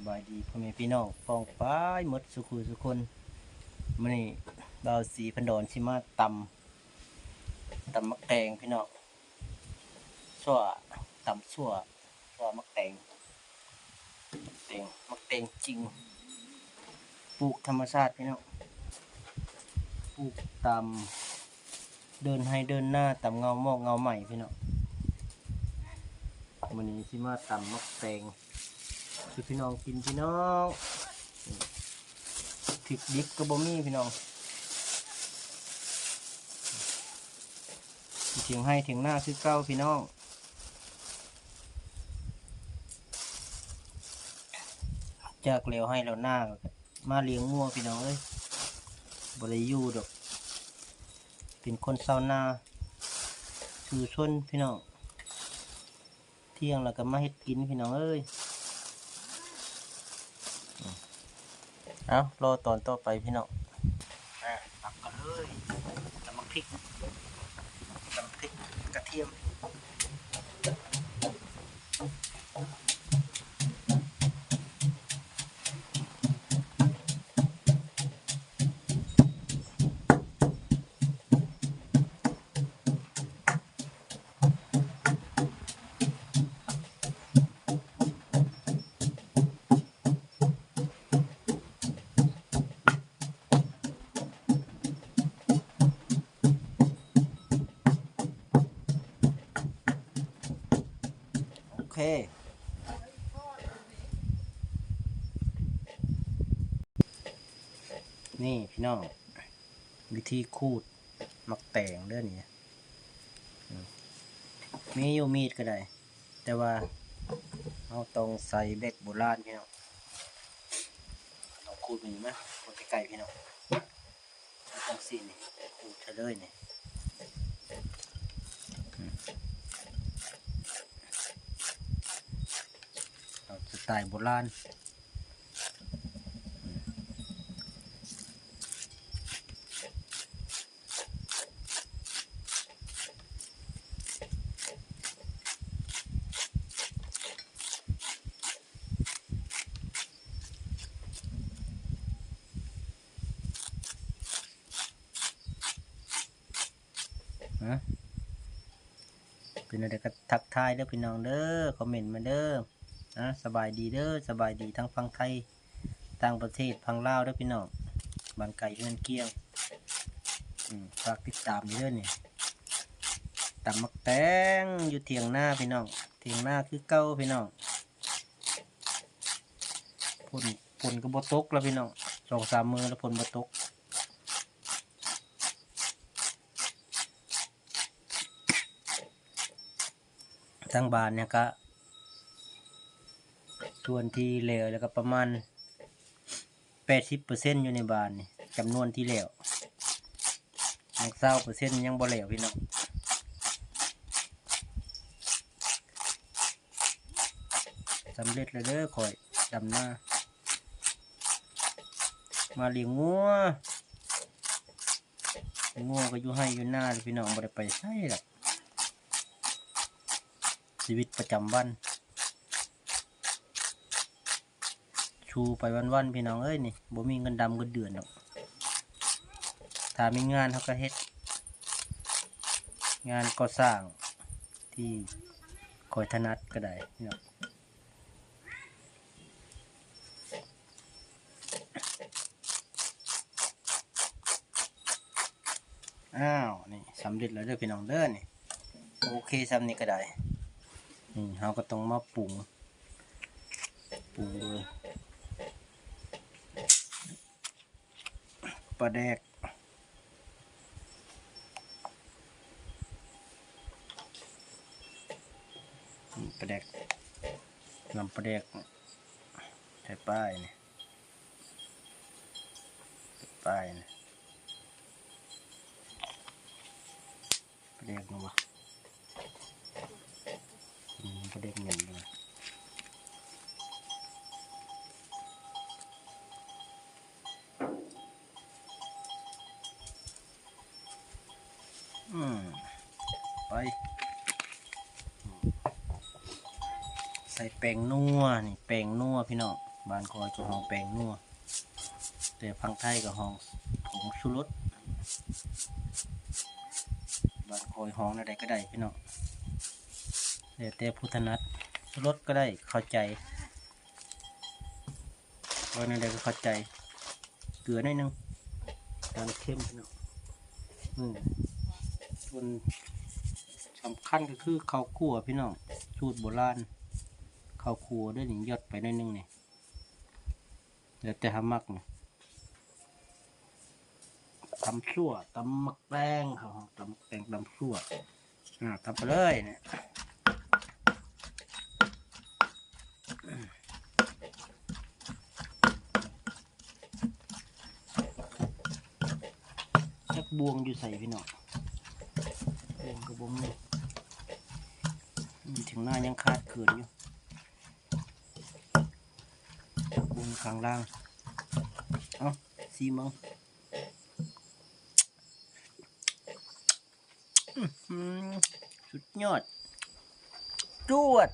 ສະບາຍດີພໍ່ແມ່ພີ່ນ້ອງປ້ອງປາຍໝົດສູ່ຄູ່ສູ່ຄົນ. ມື້ນີ້ບ່າວສີພັນດອນຊິມາຕຳ ຕຳໝາກແຕງພີ່ນ້ອງ, ຊົ່ວ ຕຳຊົ່ວ ຊົ່ວໝາກແຕງ ໝາກແຕງ ໝາກແຕງຈິງ ປູກທຳມະຊາດພີ່ນ້ອງ, ປູກຕາມເດີ່ນໄຮ່ເດີ່ນນາ ຕາມເງົາໝອກເງົາໄໝພີ່ນ້ອງ. ມື້ນີ້ຊິມາຕຳໝາກແຕງສູ່ພີ່ນ້ອງກິນພີ່ນ້ອງ. ພລິກດິບກໍບໍ່ມີພີ່ນ້ອງ, ຖຽງໄຮ່ຖຽງນາຄືເກົ່າພີ່ນ້ອງ. ຈາກແລ້ວໄຮ່ແລ້ວນາ ມາລ້ຽງງົວພີ່ນ້ອງເອີຍ, ບໍ່ໄດ້ຢູ່ດອກ ເປັນຄົນຊາວນາສູ່ຊົນພີ່ນ້ອງ. ທ່ຽງແລ້ວກໍມາເຮັດກິນພີ່ນ້ອງເອີຍ. ເອົາ ລໍຕອນຕໍ່ໄປພີ່ນ້ອງ. ອ່າ ຕັກກັນເລີຍ ຕຳບັກພິກ ຕຳບັກພິກກະທຽມ. ໂອເຄ ນີ້ພີ່ນ້ອງ ວິທີຂູດໝາກແຕງເດີນີ້. ອືມ ມີຢູ່ມີດກໍໄດ້ ແຕ່ວ່າເຮົາຕ້ອງໃຊ້ແບັກໂບລານພີ່ນ້ອງ. ລອງຂູດເບິ່ງນະ ຂູດໃກ້ໆພີ່ນ້ອງ. ເອົາຈັ່ງຊີ້ນີ້ ຂູດໃສ່ເລີຍນີ້. ອືມ ເອົາສະໄຕລ໌ໂບລານ. ຮະ ເປັນແນວໃດກໍທັກທາຍເດີພີ່ນ້ອງເດີ ຄອມເມັນມາເດີ. ອາ ສະບາຍດີເດີ ສະບາຍດີທັງຝັ່ງໄທ ຕ່າງປະເທດ ຝັ່ງລາວເດີພີ່ນ້ອງ ບ້ານໄກເຮືອນກຽງ. ອືມ ຝາກຕິດຕາມເດີນີ້ ຕຳໝາກແຕງຢູ່ຖຽງນາພີ່ນ້ອງ, ຖຽງນາຄືເກົ່າພີ່ນ້ອງ. ຝົນ ຝົນກໍບໍ່ຕົກແລ້ວພີ່ນ້ອງ ສອງສາມມື້ແລ້ວຝົນບໍ່ຕົກ. ທາງບ້ານນີ້ກະ ສ່ວນທີ່ແລ້ວ ແລ້ວກະປະມານແປດສິບເປີເຊັນຢູ່ໃນບ້ານນີ້ ຈຳນວນທີ່ແລ້ວ. ຍັງຊາວເປີເຊັນຍັງບໍ່ແລ້ວພີ່ນ້ອງ. ສຳເລັດແລ້ວເດີ ຂ້ອຍດຳນາ ມາລ້ຽງງົວ. ງົວກໍຢູ່ໄຮ່ຢູ່ນາແຫຼະພີ່ນ້ອງ ບໍ່ໄດ້ໄປໃສດອກ. ຊີວິດປະຈຳວັນ ສູ້ໄປວັນໆ ພີ່ນ້ອງເອີຍ ນີ້ ບໍ່ມີເງິນດຳເງິນເດືອນດອກ. ຖ້າມີງານເຮົາກໍເຮັດ ງານກໍ່ສ້າງທີ່ຂ້ອຍຖະໜັດກໍໄດ້ພີ່ນ້ອງ. ອ້າວ ນີ້ສຳເລັດແລ້ວເດີພີ່ນ້ອງເດີນີ້. ໂອເຄ ສ່ຳນີ້ກໍໄດ້. ນີ້ເຮົາກໍຕ້ອງມາປຸງ ປຸງໂດຍປາແດກ ປາແດກ ນ້ຳປາແດກ ໃສ່ປານີ້ ປານີ້ ປາແດກນີ້ຫວາ ອືມ ປາແດກແມ່ນຢູ່. ອືມ ໄປ ໃສ່ແປ້ງນົວ ນີ້ແປ້ງນົວພີ່ນ້ອງ ບ້ານຂ້ອຍກໍຮ້ອງແປ້ງນົວ ແຕ່ຝັ່ງໄທກໍຮ້ອງຜົງຊູລົດ. ບ້ານຂ້ອຍຮ້ອງແນວໃດກໍໄດ້ພີ່ນ້ອງ ແລ້ວແຕ່ຜູ້ຖະໜັດ. ຊູລົດກໍໄດ້ ເຂົ້າໃຈ ເວົ້າແນວໃດກໍເຂົ້າໃຈ. ເກືອໜ້ອຍໜຶ່ງ ການເຄັມພີ່ນ້ອງ. ອື ສ່ວນສຳຄັນກໍຄືເຂົ້າຂົ້ວພີ່ນ້ອງ ສູດໂບລານ ເຂົ້າຂົ້ວເດີ້ນີ້ ຢອດໄປໜ້ອຍໜຶ່ງນີ້ ແລ້ວແຕ່ເຮົາມັກນີ້. ຕຳຊົ່ວ ຕຳໝາກແຕງ ເຮົາຕຳໝາກແຕງ ຕຳຊົ່ວ ອາ ຕຳໄປເລີຍນີ້. ຈັກບ່ວງຢູ່ໃສພີ່ນ້ອງ ບ່ວງກໍບໍ່ມີ. ອື ເຖີຍງນາຍັງຂາດເຂີນຢູ່ ບ່ວງຂ້າງລ່າງ. ເອົ້າ ຊີມເບິ່ງ. ອື ສຸດຍອດ ຈວດ.